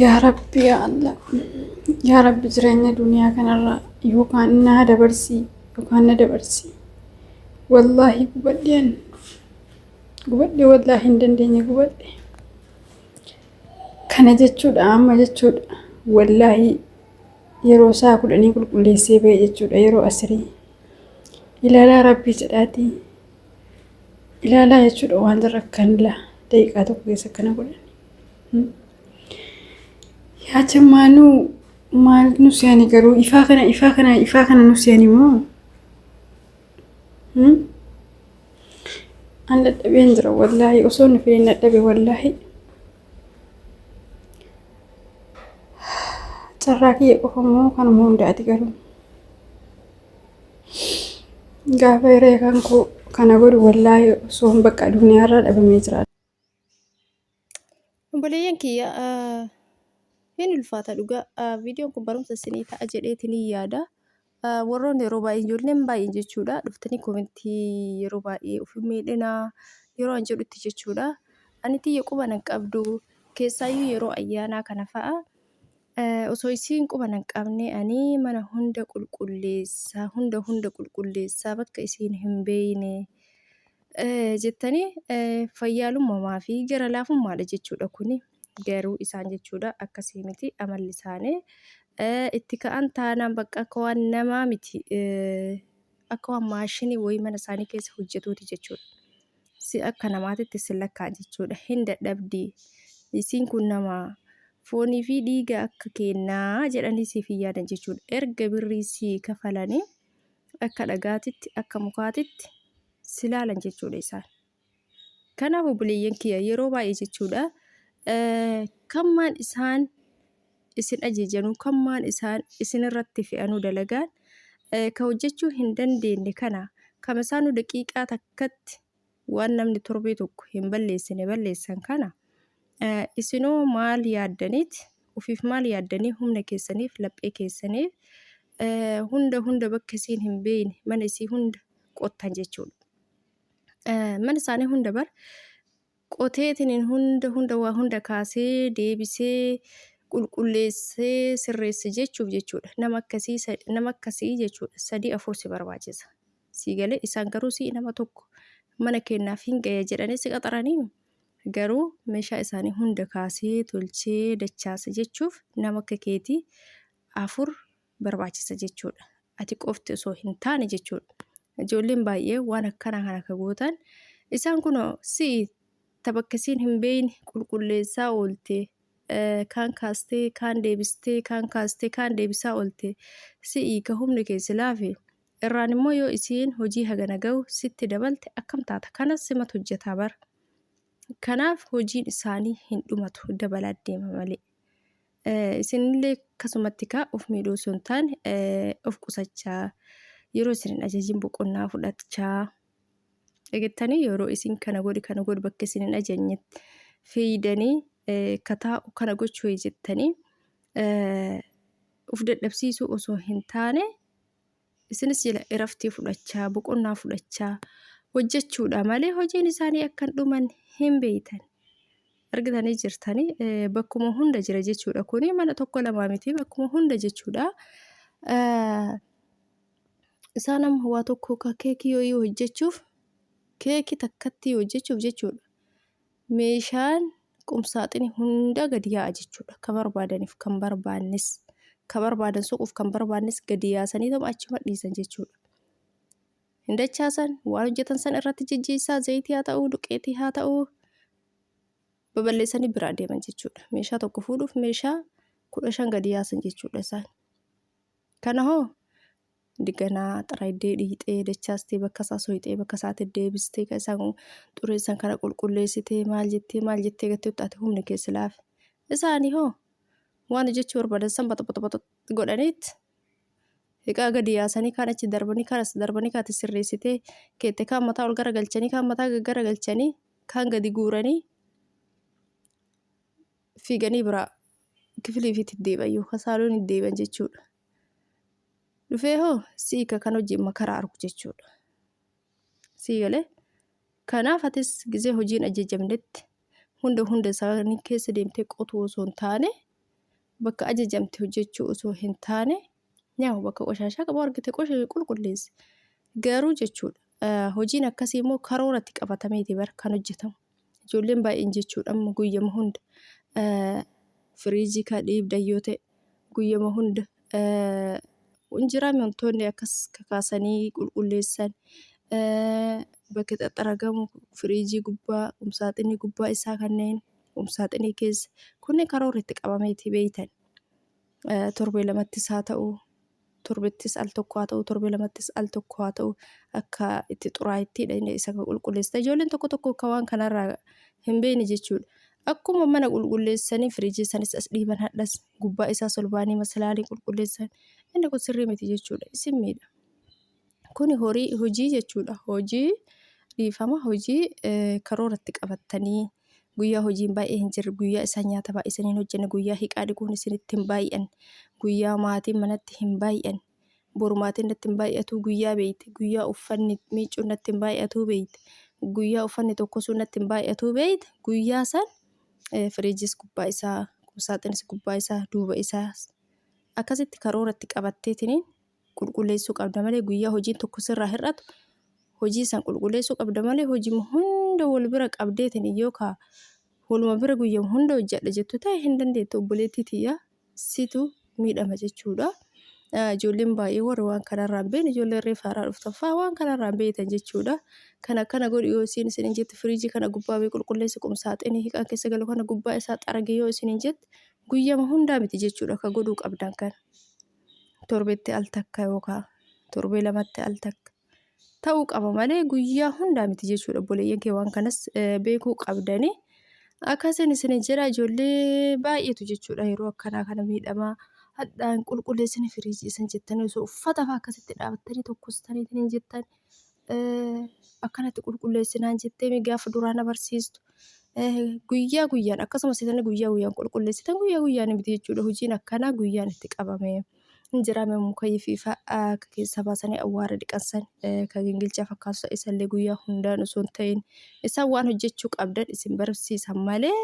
Yaa Rabbi yaa Allah. Yaa Rabbi jireenya duniyaa kanarraa yookaan na dabarsi yookaan na dabarsi. Wallaahi gubadheen gubadhe wallaahi hin dandeenye gubadhe. Kana jechuudha amma jechuudha wallaahi yeroo isaa kudhanii qulqulleessee ba'e jechuudha yeroo asirii. Ilaalaa Rabbii jedhaatii ilaalaa jechuudha waan jarra akkan laa daqiiqaa tokko keessa akkana godhan. Yaa jamaanuu maal nu se'ani garuu ifaa kana ifaa kana ifaa kana nu se'ani moo? An dadhabeen jira wallaahi osoo nu fedhin dadhabe wallaahi. Carraa kiyya qofa moo kanuma hundaati garuu. Gaafa hiree kan koo kana godhu wallaahi osoo hin bakka duniyaarraa dhabamee jira. Obboleeyyan kiyya hin ulfaata dhugaa. Viidiyoon kun barumsa isinii ta'a jedheetiin hin yaada. Warroonni yeroo baay'ee ijoolleen baay'een jechuudha dhuftanii komentii yeroo baay'ee of hin miidhinaa yeroo an jedhutti jechuudha. Ani tiyya quba nan qabdu keessaayyuu yeroo ayyaanaa kana fa'a osoo isiin quba nan qabne ani mana hunda qulqulleessaa hunda hunda qulqulleessaa bakka isiin hin beeyne. Jettanii fayyaalummamaa fi gara laafummaadha jechuudha kuni. Garuu isaan jechuudha akkasii miti amalli isaanii. Itti ka'an taanaan bakka akka waan namaa miti akka waan maashinii wayii mana isaanii keessa hojjetuuti jechuudha. Si akka namaatitti si lakkaa'an jechuudha. Hin dadhabdi. Isiin kun nama foonii fi dhiiga akka keennaa jedhanii siif hin yaadan jechuudha. Erga birrii sii kafalanii akka dhagaatitti akka mukaatitti si laalan jechuudha isaan. Kanaaf obboleeyyan kiyya yeroo baay'ee jechuudha kammaan isaan isin ajajanuu kammaan isaan isin irratti fe'anuu dalagaan ka hojjechuu hin dandeenye kana kama isaanuu daqiiqaa takkatti waan namni torbee tokko hin balleessine balleessan kana isinoo maal yaaddaniit ufiif maal yaaddanii humna keessaniif laphee keessaniif hunda hunda bakka isiin hin beeyne mana isii hunda qottan jechuudha. Mana isaanii hunda bar qoteetiniin hunda hunda waa hunda kaasee deebisee qulqulleessee sirreesse jechuuf jechuudha. Nama akkasii nama akkasii jechuudha. Sadii afur si barbaachisa. Sii galee isaan garuu si nama tokko mana keenyaaf hin gaya jedhanii si qaxaranii garuu meeshaa isaanii hunda kaasee tolchee dachaase jechuuf nama akka keetii afur barbaachisa jechuudha. Ati qofti osoo hin taane jechuudha. Ijoolleen baay'ee waan akkanaa kana ka gootan isaan kunoo si'i ta bakka isiin hin beeyne qulqulleessaa oolte kaan kaastee kaan deebistee kaan kaastee kaan deebisaa oolte si'i ka humni kee si laafe irraan immoo yoo isiin hojii hagana gahu sitti dabalte akkam taata kanas simatu hojjetaa bar kanaaf hojiin isaanii hin dhumatu dabalaa deema malee. Isinillee akkasumatti kaa of miidhuu osoo hin taane of qusachaa yeroo isin hin ajajin boqonnaa fudhachaa egettanii yeroo isin kana godhi kana godhi bakka isin hin ajajnetti fiidanii ka taa'u kana gochuu jettanii of dadhabsiisuu osoo hin taane isinis jala iraftii fudhachaa boqonnaa fudhachaa hojjechuudha malee hojiin isaanii akka hin dhuman hin beektan. Argitanii jirtanii bakkuma hunda jira jechuudha kuni mana tokko lamaa miti bakkuma hunda jechuudha. Isaan amma waa tokko ka keekii wayii hojjechuuf keekii takkatti hojjechuuf jechuudha. Meeshaan qumsaaxinii hunda gadi yaa'a jechuudha. Ka barbaadaniif kan barbaannes ka barbaadan soquuf kan barbaannes gadi yaasanii tuma achuma dhiisan jechuudha. Hin dachaasan waan hojjetan san irratti jijjiisaa zayitii haa ta'uu duqeetii haa ta'uu babal'eessanii biraa deeman jechuudha. Meeshaa tokko fuudhuuf meeshaa 15 gadi yaasan jechuudha isaan. Kana hoo Ganaa xaraydee dhiixee dachaastee bakka isaa soyxee bakka isaatti deebistee kan isaan xureessan kana qulqulleessitee maal jettee maal jettee gattutti ati humni kee si laafe. Isaanii hoo waan hojjechuu barbaadan san baxu baxu baxu godhaniit hiqaa gadi yaasanii kaan achi darbanii kaan as darbanii kaan ati sirreessitee keette kaan mataa ol garagalchanii kaan mataa gaggaragalchanii kaan gadi guuranii fiiganii biraa kifilii ofiitti deebi'an yookaan saaloonii deebi'an jechuudha. Dhufee hoo si'i ka kan hojiin makaraa argu jechuudha. Sii galee kanaaf atis gizee hojiin ajajamnetti hunda hunda isaanii keessa deemtee qotuu osoo hin taane Bakka ajajamte hojjechuu osoo hin taane yaa bakka qoshaashaa qabu argite qulqulleessi. Garuu jechuudha hojiin akkasii immoo karooratti qabatameeti bar kan hojjetamu. Ijoolleen baay'een jechuudha amma guyyama hunda firiijii ka dhiibdan yoo ta'e guyyama hunda injiraa wantoonni akkas kakaasanii qulqulleessan bakki xaxxaragamu firiijii gubbaa qumsaaxinii gubbaa isaa kanneen qumsaaxinii keessa kunneen karoora itti qabameeti beeytan. Torbee lamattis haa ta'u torbettis al tokko haa ta'u torbee lamattis al tokko haa ta'u akka itti xuraa'ittiidha inni isa qulqulleessita. Ijoolleen tokko tokko akka waan kanarraa hin beekne jechuudha. Akkuma mana qulqulleessanii firiijii sanis as dhiiban hadhas gubbaa isaas ol baanii masalaalii qulqulleessan inni kun sirrii miti jechuudha. Isin miidha. Kuni horii hojii jechuudha. Hojii dhiifama hojii karooratti qabattanii guyyaa hojiin baay'ee hin jirre guyyaa isaan nyaata baay'isanii hin hojjenne guyyaa hiqaa dhiquun isinitti hin baay'anne guyyaa maatiin manatti hin baay'anne boru maatiin natti hin baay'atu guyyaa beeyte guyyaa uffanni miicuun natti hin baay'atu beeyte guyyaa uffanni tokkosuu natti hin baay'atu beeyte guyyaa san firiijis gubbaa isaa qumsaaxinis gubbaa isaa duuba isaa akkasitti karooratti qabatteetiniin qulqulleessuu qabda malee guyyaa hojiin tokko sirraa hir'atu hojii san qulqulleessuu qabda malee hojii hunda wal bira qabdeetiin yookaan waluma bira guyyaa hunda hojjedha jettu ta'e hin dandeettu obboleettii tiyya situ miidhama jechuudha. Ijoolleen baay'ee warri waan kanarraa hin beekne ijoolleen reefa haaraa dhuftan fa'aa waan kanarraa hin beektan jechuudha. Kana akkana godhi yoo isiin isiniin jette firiijii kana gubbaa bee qulqulleessi qumsaaxinii hiqaan keessa galu kana gubbaa isaa xaragi yoo isiniin jette guyyama hundaa miti jechuudha ka godhuu qabdan kana. Torbetti al takka yookaan torbee lamatti al takka ta'uu qaba malee guyyaa hundaa miti jechuudha obboleeyyan kee waan kanas beekuu qabdanii. Akkasiin isiniin jedha ijoollee baay'eetu jechuudha yeroo akkanaa kana miidhamaa hadhaan qulqulleessini firiijii isin jettanii osoo uffata fa'aa akkasitti dhaabattanii tokkostanii hin jettan akkanatti qulqulleessinaan jettee gaafa duraa na barsiistu guyyaa guyyaan akkasumas isin guyyaa guyyaan qulqulleessitan guyyaa guyyaan miti jechuudha hojiin akkanaa guyyaan itti qabame. Hin jiraame mukayyifii fa'aa akka keessa baasanii awwaara dhiqansan kan gingilchaa fakkaatu isallee guyyaa hundaan osoo hin ta'in isaan waan hojjechuu qabdan isin barsiisan malee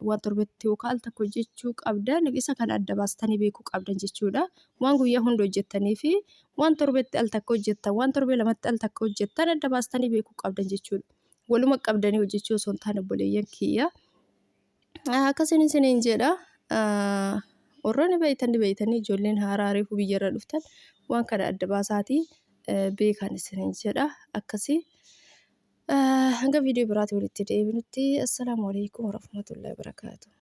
waan torbetti yookaan al tokko hojjechuu qabdan isa kana adda baastanii beekuu qabdan jechuudha. Waan guyyaa hunda hojjettanii fi waan torbetti al takka hojjettan waan torbee lamatti al takka hojjettan adda baastanii beekuu qabdan jechuudha. Waluma qabdanii hojjechuu osoo hin taane obboleeyyan kiyya. Akkasiin isiniin jedha. Warroonni beeytan beeytanii ijoolleen haaraa reefu biyyarra dhuftan waan kana adda baasaatii beekan isiniin jedha. Akkasii hanga viidiyoo biraatii walitti deebinutti assalaamu alaikum warahmatullahi wabarakaatuh.